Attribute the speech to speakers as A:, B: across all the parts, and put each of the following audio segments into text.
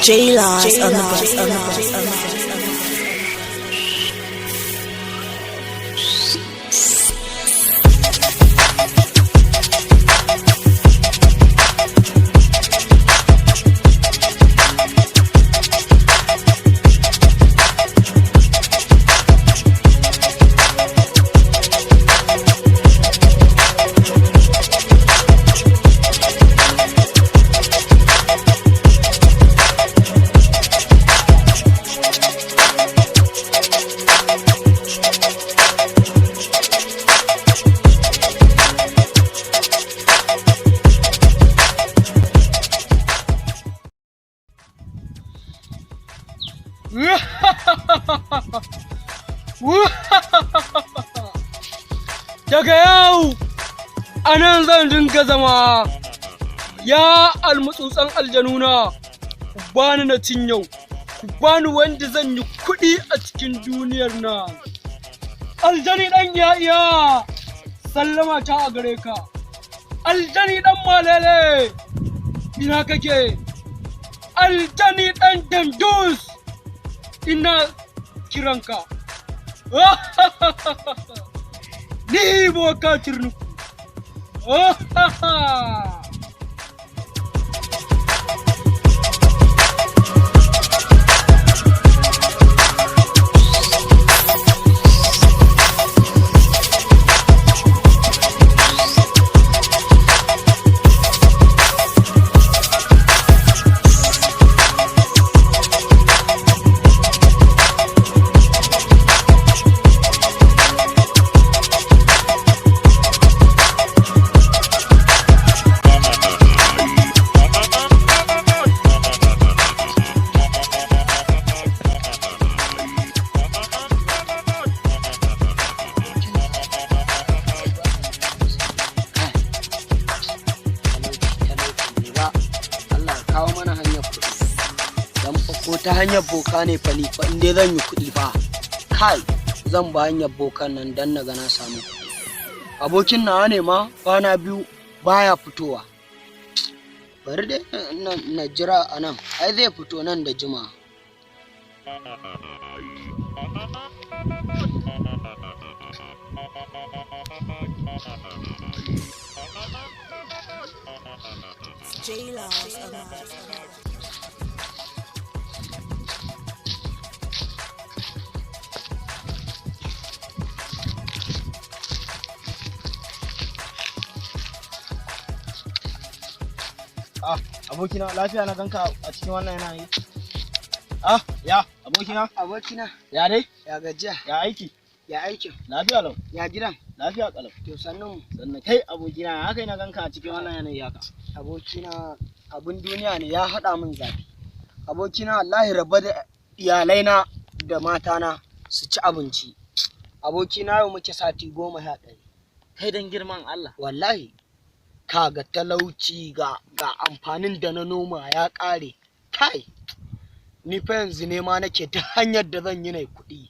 A: J Laws on the bus, on the bus, on the bus.
B: Daga yau, a nan zan dinga zama, ya almutsutsan aljanuna, ku bani na cin yau, ku bani wanda zan yi kuɗi a cikin duniyar nan. Aljani ɗan iya iya, sallama ta a gare ka. Aljani ɗan malele, ina kake? Aljani ɗan dandus, ina kiranka. Ni boka turnuku.
C: Talauci ne ba. Allah ya kawo mana hanyar kuɗi. Dan fa ko ta hanyar boka ne fa, ni fa in dai zan yi kuɗi fa, kai, zan ba hanyar bokan nan dan na ga na samu kuɗi. Abokin nawa ne ma kwana 2 baya fitowa. Bari dai na jira a nan, ai zai fito nan da jimawa.
A: J Laws on the bus, on the bus.
D: Ah, abokina, lafiya na ganka a cikin wannan yanayi? Ah, ya, abokina,
C: Abokina.
D: Ya dai?
C: Ya gajiya?
D: Ya aiki?
C: Ya aikin?
D: Lafiya lau,
C: Ya gidan?
D: Lafiya kalau.
C: To, sannun mu.
D: Sannan kai abokina, ya kai na ganka a cikin wannan yanayi haka?
C: Abokina, abin duniya ne ya haɗa min zafi. Abokina, wallahi raba da iyalaina da matana su ci abinci. Abokina, yau muke sati 11.
D: Kai, dan girman Allah.
C: Wallahi ka ga talauci, ga amfanin da na noma ya ƙare. Kai, ni fa yanzu nema nake ta hanyar da zan yi nai kuɗi,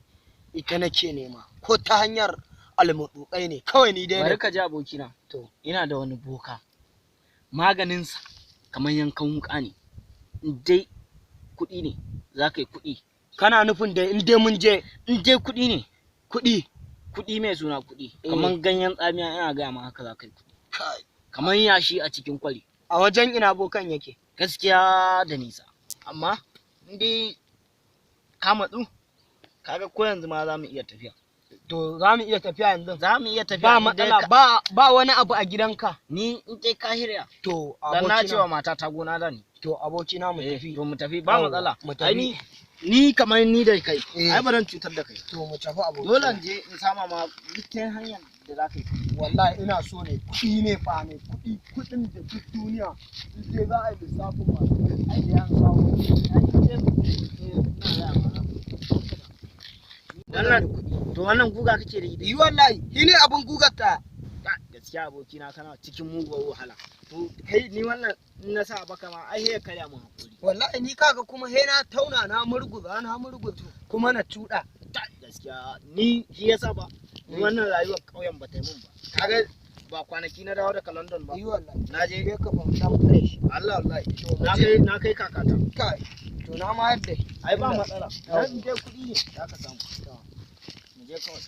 C: ita nake nema, ko ta hanyar almutsutsai ne kawai ni dai
D: Bari
C: na
D: ka ji, abokina.
C: To.
D: Ina da wani boka. Maganinsa kamar yankan wuka ne. In dai kuɗi ne, za ka yi kuɗi.
C: Kana nufin da in dai mun je
D: In dai kuɗi ne,
C: kuɗi?
D: Kuɗi mai suna kuɗi.
C: Eh.
D: Kamar ganyen tsamiya, ina gaya ma haka za ka yi kuɗi.
C: Kai.
D: Kamar yashi a cikin kwari.
C: A wajen ina bokan yake?
D: Gaskiya da nisa, amma in dai ka matsu, kaga ko yanzu ma za mu iya tafiya.
C: To, za mu iya tafiya yanzu?
D: Za mu iya tafiya.
C: Ba
D: In dai
C: matsala? Ba wani abu a gidanka?
D: Ni in dai ka hirya
C: To,
D: dan na cewa
C: abokina.
D: mata ta gona da ni.
C: To, abokina, mu tafi.
D: To, mu tafi, ba
C: Yawwa,
D: matsala.
C: mu
D: Ai
C: tafi.
D: ni kamar ni da kai,
C: Eh.
D: ai ba zan cutar da kai.
C: To, mu tafi, abokina.
D: Dole in je in sama ma duk ta hanyar da za ka yi.
C: Wallahi ina so ne kuɗi ne fa, ne kuɗi, kuɗin da duk duniya in dai za a yi lissafin masu kuɗi ai da yan samu.
D: Wannan to wannan guga kake da ita?
C: Yi, wallahi shi ne abin gugar ta.
D: Gaskiya abokina, kana cikin muguwar wahala. To kai, ni wannan in na sa baka ma ai sai ya karya mun hakuri.
C: Wallahi ni kaga kuma he na tauna, na murguza, na murguza, kuma na cuɗa.
D: Gaskiya ni shi yasa ba ni wannan rayuwar ƙauyen ba ta yi mun ba. Kaga ba kwanaki na dawo daga London ba?
C: Yi, wallahi.
D: Na je
C: je ka fa dan fresh.
D: Allah, wallahi
C: To, mu
D: na
C: je.
D: kai na kai kakata.
C: Kai. To na ma yadda.
D: Ai ba matsala. Dan dai kuɗi ne za ka samu. Mu je kawai.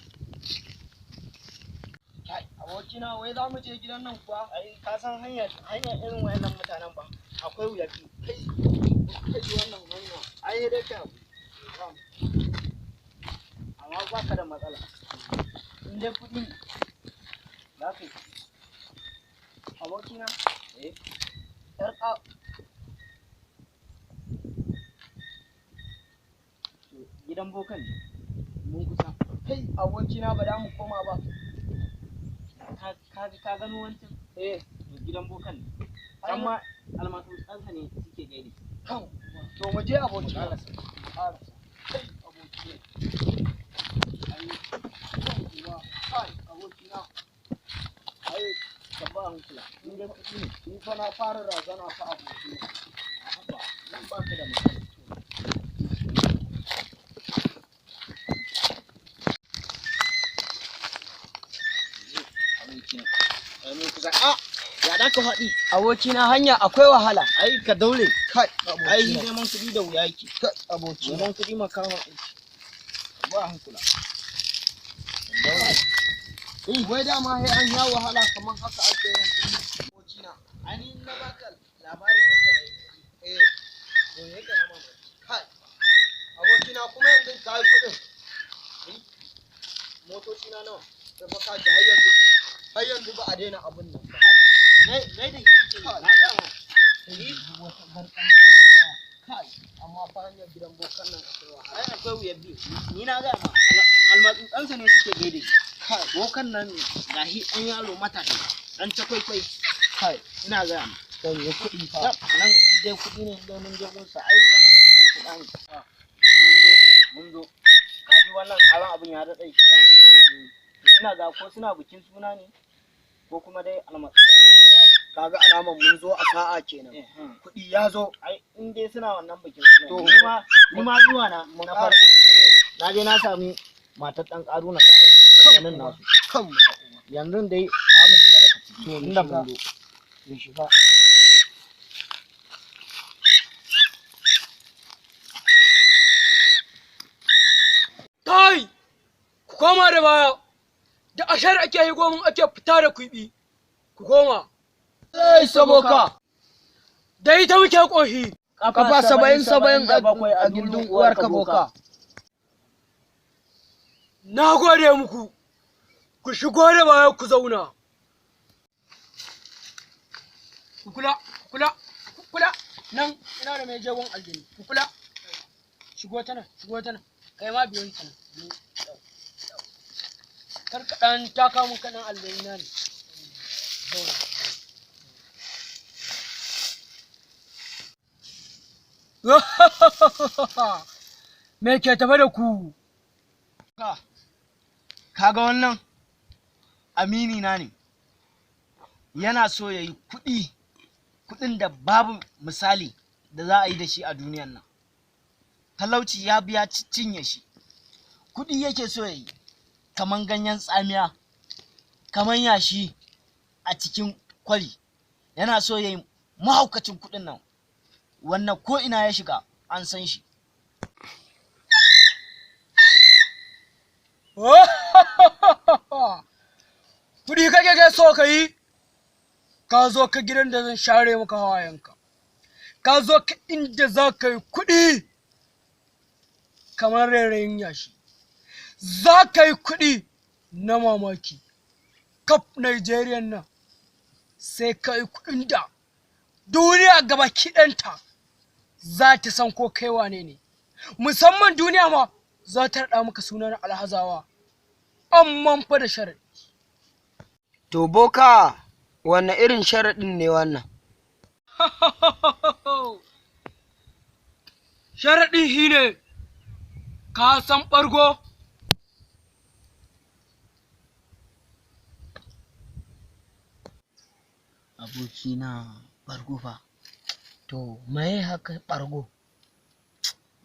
C: Kai, abokina wai za mu je gidan nan kuwa?
D: Ai ka san hanyar hanyar irin wayannan mutanen ba. Akwai wuya biyu.
C: Kai, kai wannan hanya.
D: Ai dai ka amma ba ka da matsala. In dai kuɗi ne za ka yi.
C: Abokina?
D: Eh.
C: Yar ka
D: To, gidan bokan ne. Mun kusa.
C: kai abokina ba za mu koma ba.
D: Ka gano wancan?
C: Eh,
D: To, gidan bokan ne. Can ma almasu-tsansa ne suke gaida shi.
C: kan. To mu je abokina.
D: Karasa.
C: Karasa. Kai abokina. Ai, kan kuwa. Kai abokina.
D: Ai ka ba hankula. In dai kuɗi ne.
C: Ni fa na fara razana fa abokina.
D: Haba, nan ba ka da matsala. Ya da ka faɗi?
C: Abokina hanya akwai wahala.
D: Ai ka daure.
C: Kai
D: Ai
C: abokina.
D: neman kuɗi da wuya yake.
C: Kai abokina.
D: Neman kuɗi makawa aiki. Ba hankula.
C: Wai dama sai an ya wahala kamar haka ake yin kuɗi. Abokina.
D: Ai ni na baka labarin yadda na yi kuɗi.
C: Eh,
D: To ya ka yama mai.
C: kai. Abokina kuma yanzu ka yi kuɗin.
D: Motoci na nawa?
C: Da fa ka ji har yanzu ba a daina abun nan ba.
D: Nai da shi ke yi. Na gama.
C: Kai, amma fa hanyar gidan bokan nan akwai wahala.
D: Ai akwai wuyar biyu. Ni na gaya ma almatsutsansa ne suke gaida shi.
C: Kai,
D: Bokan nan gahi ɗan yaro matashi ɗan cakwaikwai
C: kai,
D: ina gaya ma.
C: zan yi kuɗi fa.
D: Tab, nan in dai kuɗi ne in dai mun je gunsa ai kamar yankan kuɗa ne. Mun zo mun zo. Ka ji wannan ƙaran abin ya daɗe shi ba. To ina ga ko suna bikin suna ne ko kuma dai almatsutsan sun zo yawo.
C: Kaga alamar mun zo a sa'a kenan.
D: Eh, hmm.
C: Kuɗi ya zo.
D: Ai in dai suna wannan bikin suna.
C: To,
D: Ni ma zuwa na
C: Mu
D: na
C: ƙara-
D: farko. Na je na sami matar ɗan ƙaruna ta aiki. A ganin nasu.
C: Kan mu.
D: Yanzu dai za mu shiga daga ciki.
C: To, mu
D: Inda
C: shiga.
D: mun zo.
C: Mu shiga.
B: Kai! Ku koma da baya! Da ashar ake yi gomin ake fita da kuɓi. Ku koma.
C: Ai saboka.
B: Da ita muke ƙoshi.
C: Kafa 77 a gindin uwar ka boka.
B: Na gode muku. Ku shigo da baya ku zauna. Ku kula, ku kula, ku kula. Nan ina da mai jegon aljini. Ku kula. Shigo ta nan, shigo ta nan. Kai ma biyo ni ta nan. Biyo. Kar ka ɗan taka mun kaɗan aljini na ne. Zauna. Me ke tafe da ku?
D: Kaga wannan amini na ne yana so ya yi kuɗi kuɗin da babu misali da za a yi da shi a duniyan nan. Talauci ya biya cinye shi. Kuɗi yake so ya yi kaman ganyen tsamiya, kaman yashi a cikin kwari. Yana so ya yi mahaukacin kuɗin nan wannan ko ina ya shiga an san shi.
B: Kuɗi kake kai so ka yi, ka zo ka gidan da zan share maka hawayenka, ka zo ka inda za ka yi kuɗi kamar rairayin yashi, za ka yi kuɗi na mamaki, kaf Nigerian nan sai ka yi kuɗin da duniya gaba kiɗanta za ta san ko kai wane ne, musamman duniya ma za ta raɗa maka sunan alhazawa, amman fa da sharaɗi.
C: To boka, wanne irin sharaɗin ne wannan?
B: Sharaɗin shi ne, ka san ɓargo?
D: Abokina bargo fa.
C: To, me haka ɓargo?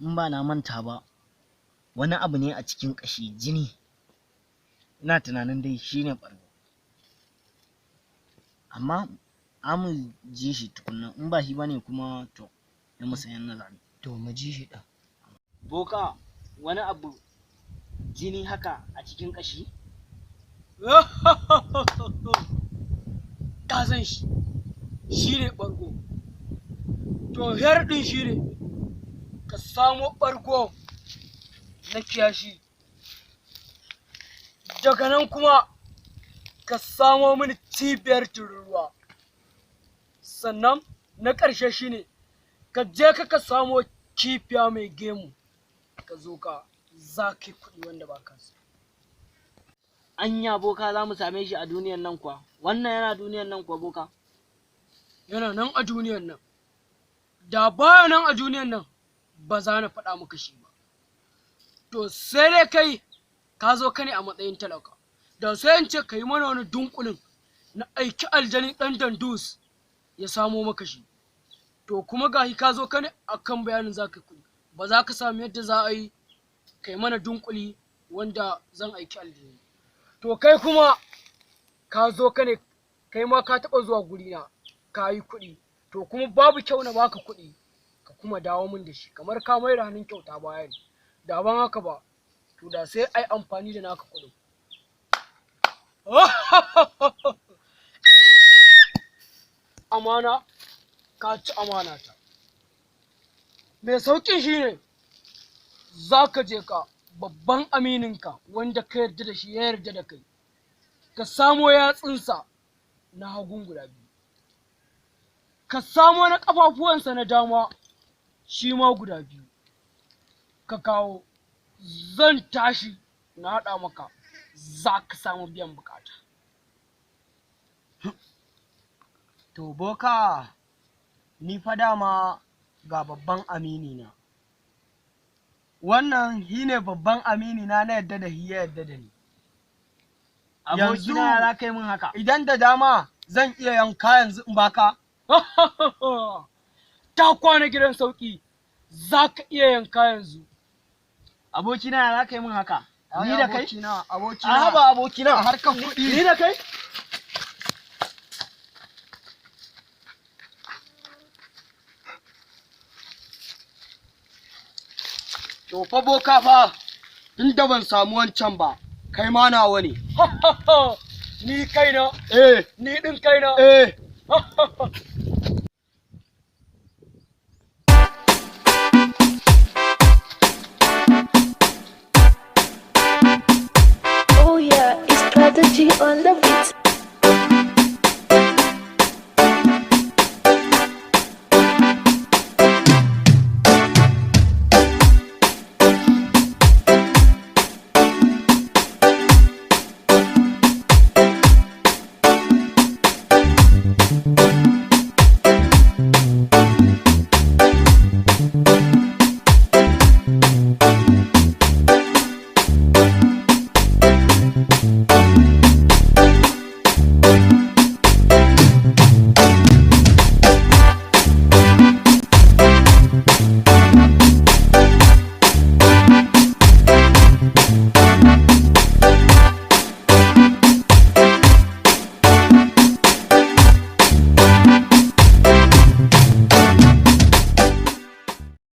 D: In ba na manta ba wani abu ne a cikin ƙashi jini. Ina tunanin dai shine ɓargo. Amma amu ji shi tukunna in ba shi bane kuma to ya mu san yanda zamu yi.
C: To mu ji shi ɗin.
D: Boka, wani abu jini haka a cikin ƙashi?
B: Ka san shi, shi ne ɓargo. To ɗin shi ne ka samo ɓargo na kiyashi. Daga nan kuma ka samo mini cibiyar tururuwa. Sannan na ƙarshe shi ne ka je ka samo kifiya mai gemu, ka zo ka za ka yi kuɗi wanda ba ka so.
D: Anya boka, za mu same shi a duniyan nan kuwa? Wannan yana duniyan nan kuwa, boka?
B: Yana nan a duniyan nan. Da baya nan a duniyan nan, ba za na faɗa maka shi ba. To sai dai kai ka zo ka ne a matsayin talaka. Da sai in ce ka yi mana wani dunkulin na aiki aljani ɗan dandus ya samo maka shi. To kuma gashi ka zo ka ne akan bayanin za ka yi kuɗi. Ba za ka sami yadda za a yi ka yi mana dunkuli wanda zan aiki aljani. To kai kuma ka zo ka ne, kai ma ka taɓa zuwa gurina ka yi kuɗi. To kuma babu kyau na baka kuɗi ka kuma dawo min da shi kamar ka mai da hannun kyauta baya ne. Da ban haka ba, to da sai ai amfani da naka kuɗin. Amana, ka ci amana ta. Mai sauƙin shi ne za ka je ka babban amininka wanda ka yarda da shi ya yarda da kai, ka samo yatsunsa na hagun guda biyu, ka samo na ƙafafuwansa na dama shi ma guda biyu, ka kawo, zan tashi na haɗa maka, za ka samu biyan bukata.
C: To boka, ni fa dama ga babban amini na. Wannan shi ne babban amini na, na yadda da shi ya yadda da ni. Yanzu-
D: Abokina, za ka yi min haka?
C: Idan da dama zan iya yanka yanzu in baka.
B: Ta kwana gidan sauƙi, za ka iya yanka yanzu.
D: Abokina, za ka yi min haka? Ni da kai?
C: Abokina, abokina.
D: A haba abokina.
C: A harkar kuɗi.
D: Ni da kai?
C: To fa boka fa, inda ban samu wancan ba, kai ma nawa ne.
B: Ni kaina,
C: Eh,
B: ni ɗin kaina.
C: eh.